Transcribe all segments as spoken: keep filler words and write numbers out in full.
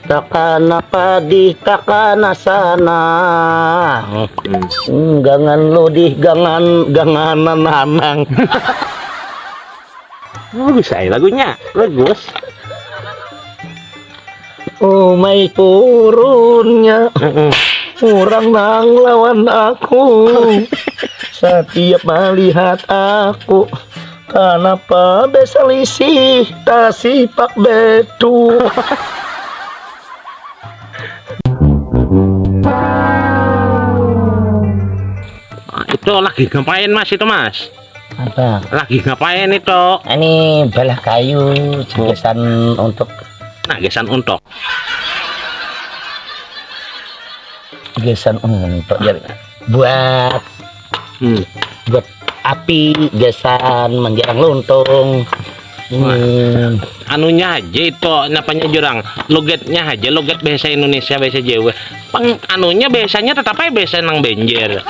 Takana padih, takana sana. Hmm, gangan ludih, gangan, ganganan hanang. Oh, bisa ya lagunya. Bagus. Umai purunnya Mm-mm. Urang nang lawan aku. Setiap melihat aku, kenapa beselisih, tasipak bedu. Ah, itu lagi ngapain, Mas, itu, Mas? Apa? Lagi ngapain itu? Ini balah kayu, gesan untuk Nah, gesan untuk. Gesan untuk ya. Buat Hmm. buat api, gesan menjarang luntung. Hmm. Anunya aja itu, napanya jurang? Logatnya aja, logat bahasa Indonesia, bahasa Jawa. Pang anunya biasanya tetap aja bahasa nang Banjar.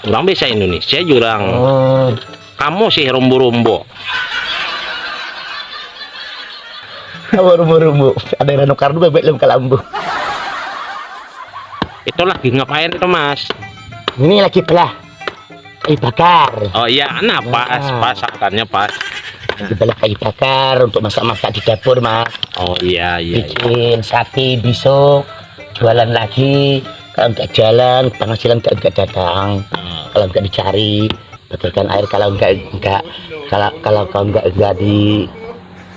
Orang bahasa Indonesia jurang. Oh, Kamu sih rumbu-rumbu. Apa rumbu-rumbu? Ada ranu kardu bebek lem kalambu. Itu lagi ngapain itu, Mas? Ini lagi belah kayu bakar. Oh iya, nah pas, Nah. Pas sarannya pas. Lagi belah kayu bakar untuk masak-masak di dapur, Mas. Oh iya, iya, iya. Bikin sate besok, jualan lagi. Kalau nggak jalan, penghasilan nggak, nggak datang. Hmm. Kalau nggak dicari, bagaikan air kalau nggak nggak kalau kalau kau nggak nggak di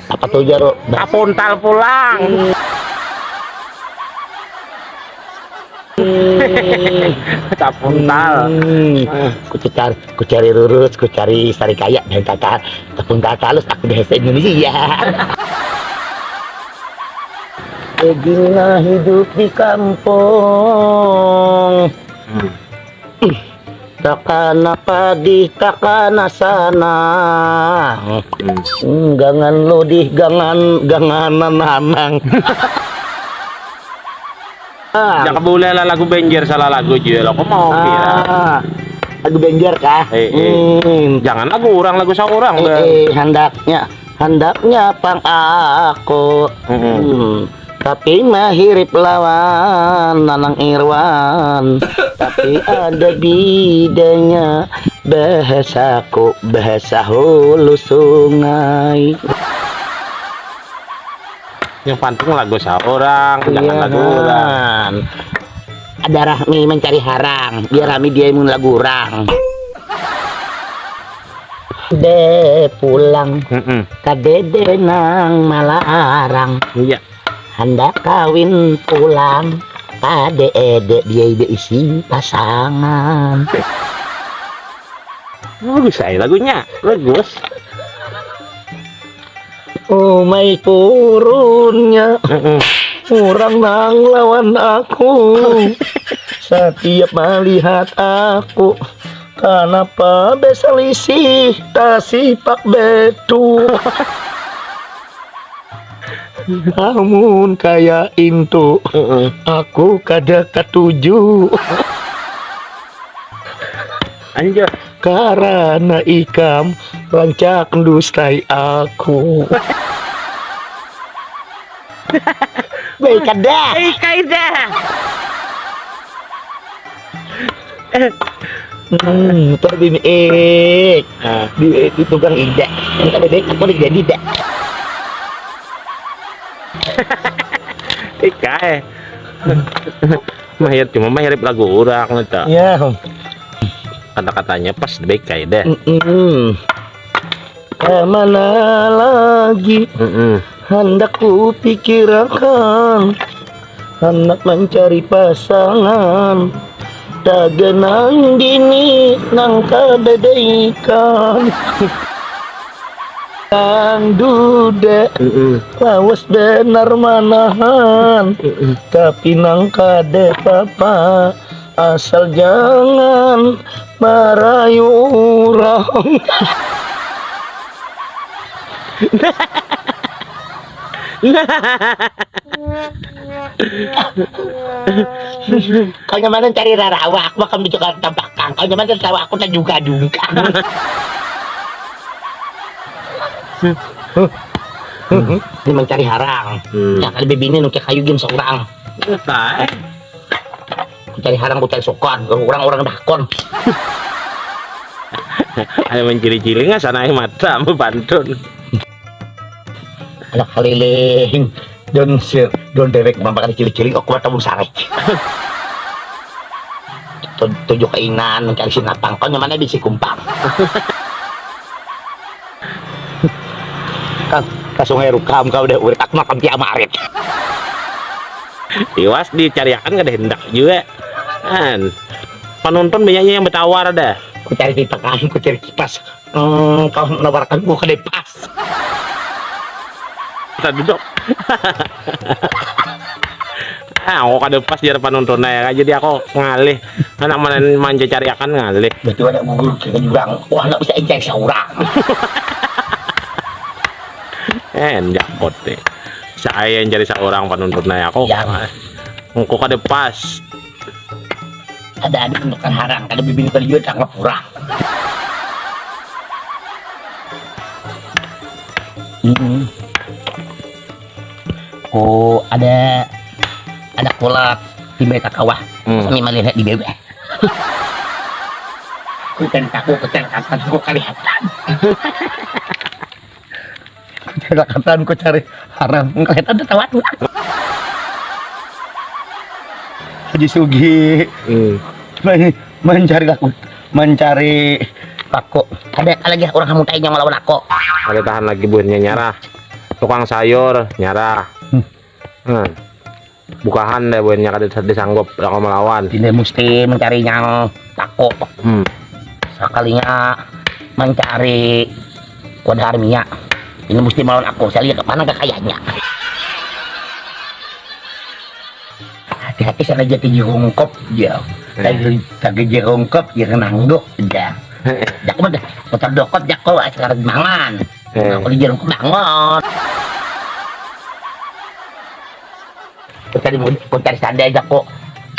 apa tuh, Jaro? Tapuntal pulang. Tapuntal. Hmm, ku cari, ku cari lurus, ku cari sari kaya dan tata tapuntal talus aku bahasa Indonesia. Beginilah hidup di kampung. Hmm. Takana padih, takana sana. Hmm. Hmm, gangan ludih, gangan ganganan hanang. Ah, Jangan boleh lah lagu Banjar salah lagu jual. Aku mau kira. ah, lagu Banjar kah? Eh, eh. Hmm. Jangan lagu orang, lagu seorang, Eh, Bang. eh, handaknya handaknya pang aku. Mm-mm. Hmm. Tapi mahirip lawan Nanang Irwan. Tapi ada bedanya, bahasaku bahasa hulu sungai. Yang penting lagu seorang, jangan Iya, lagu orang. Han. Ada Rahmi mencari harang, biar Rahmi dia mun lagu orang. De pulang, Mm-mm. kadede nang malarang. Iya. Handak kawin pulang, kadede dia ide isi pasangan. Bagus aja lagunya, bagus. Umai purunnya Mm-mm. Urang nang lawan aku. Setiap melihat aku, kenapa beselisih, tasipak bedu. Amun kaya intu, Mm-mm. aku kada katuju. Anjir. Karena ikam rancak dustai aku. Baik kada. Eh, kaidah. Hmm, itu bini ik. Nah, Di, di tukang ida. Ini kada baik, aku udah jadi dah. ika eh. Mahir cuma mahirip lagu orang gitu. Ya, Kata-katanya pas baik kayak deh. mm-mm. Kemana lagi Mm-mm. hendak kupikirakan, hendak mencari pasangan. Taganang dini nang kabadaikan. Nang duda Mm-mm. lawas benar manahan, Mm-mm. tapi nang kada papa, asal jangan marayu urang. Kau nyaman cari rarawa, aku akan mencoba tampakkan. Kau nyaman cari rarawa, aku tak juga dungkang. Ini mencari harang. Hmm. Yang ada bibini nukik kayu gin seorang. Entah. Ku cari harang, ku cari sukon, orang-orang dakon. Ada mencili-cili nggak sana air mata mau pantun. Anak keliling. Don sir, don dewek mampak ada cili-cili, aku mata mun sarek. Tujuh keinginan mencari sinatang, kau nyamannya bisi kumpang. Kan ke sungai rukam kau udah urit, aku makan tiap marit. Iwas dicariakan kada hendak juga. Kan penonton banyaknya yang bertawar dah. Ku cari kipakan, ku cari kipas. Hmm, kau menawarkan ku kada pas. Kita duduk. Ah, aku kada pas jar penontonnya ya, jadi aku ngalih. Anak mana mencari akan ngalih. Betul ada gugur ke jurang. Wah, nak bisa enceng seorang. Eh, jakot deh. Saya yang cari seorang penontonnya aku. Ya, Mas. Engkau kada pas. Ada adik untuk harang, kada bibin kada juga tangkap orang. Hmm. Oh, ada ada kolak di mereka kawah. Hmm. Kami melihat di bawah. Kucen kaku, kucen kapan, aku kelihatan. Kelakatan ku cari haram. Kelihatan ada tawat. Haji Sugi. Hmm. Men- mencari laku, mencari laku. Ada lagi orang kamu tanya yang melawan aku. Ada tahan lagi buhannya nyarah. Tukang sayur nyarah. Hmm. Hmm. Bukahan deh buhannya kada disanggup aku melawan. Ini mesti mencari yang laku. Hmm. Sekalinya mencari Wanda Armia. Ini mesti melawan aku. Saya lihat mana kekayanya. Hati-hati sana jati jerungkop ya. Tagi jerungkop ya kenangduk ya. Jaku mah putar dokot jaku sekarang mangan. Aku di jerungkop bangun. Ku cari mud- ku cari sande aja ku.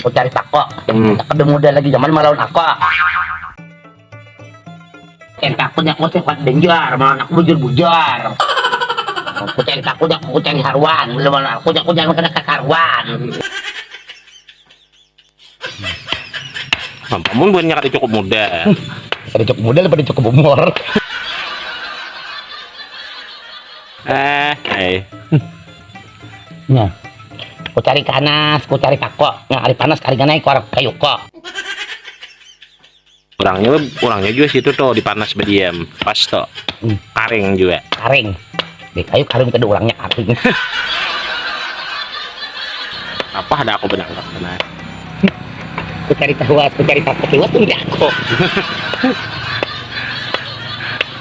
Ku cari tako. Hmm. Kada muda lagi zaman melawan aku. Yang takutnya aku sifat danger, melawan aku bujur-bujur. Ku cari takutnya aku cari haruan, belum melawan aku aku jangan kena kekaruan. Amun buhannya kada cukup muda. Kada cukup muda, pada cukup umur. Eh, eh. Nah, ku cari kanas, ku cari tako. Nah, hari panas kari ganai ku kayu ko. Orangnya, orangnya juga situ tuh di panas berdiam, pas tuh. Hmm. Karing juga. Karing. Di kayu karing kada orangnya karing. Apa ada aku benang sana? Ku cari tawas, ku cari tako, tiwas pun jago.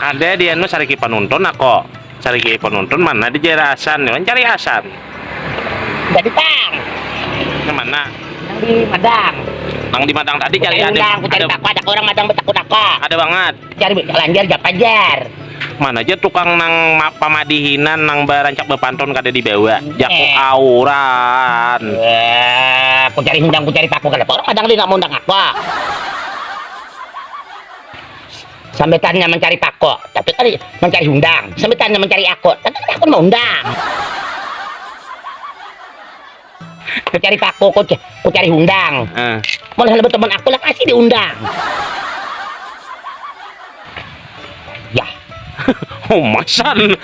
Kada di anu sariki panuntun aku. Sariki panuntun mana di jerasan, mencari asan. Jadi tang. Yang mana? Yang di Madang. Nang di Madang tadi cari ada. Undang, ku cari tako, ada orang Madang betakut tako. Ada banget. Cari lanjar japa jar. Mana aja tukang nang ma- pamadihinan nang barancak bapantun kada dibawa. Jaku eh. Auran. Wah, ku cari undang, ku cari tako, kenapa orang Madang dia nggak mau undang aku? Sambetannya mencari tako, tapi kali mencari undang. Sambetannya mencari aku, tapi kali aku mau undang. Ku cari tako, ku, c- ku cari undang. Eh. Malah lebih teman aku lah kasih diundang. Ya. Oh, masan.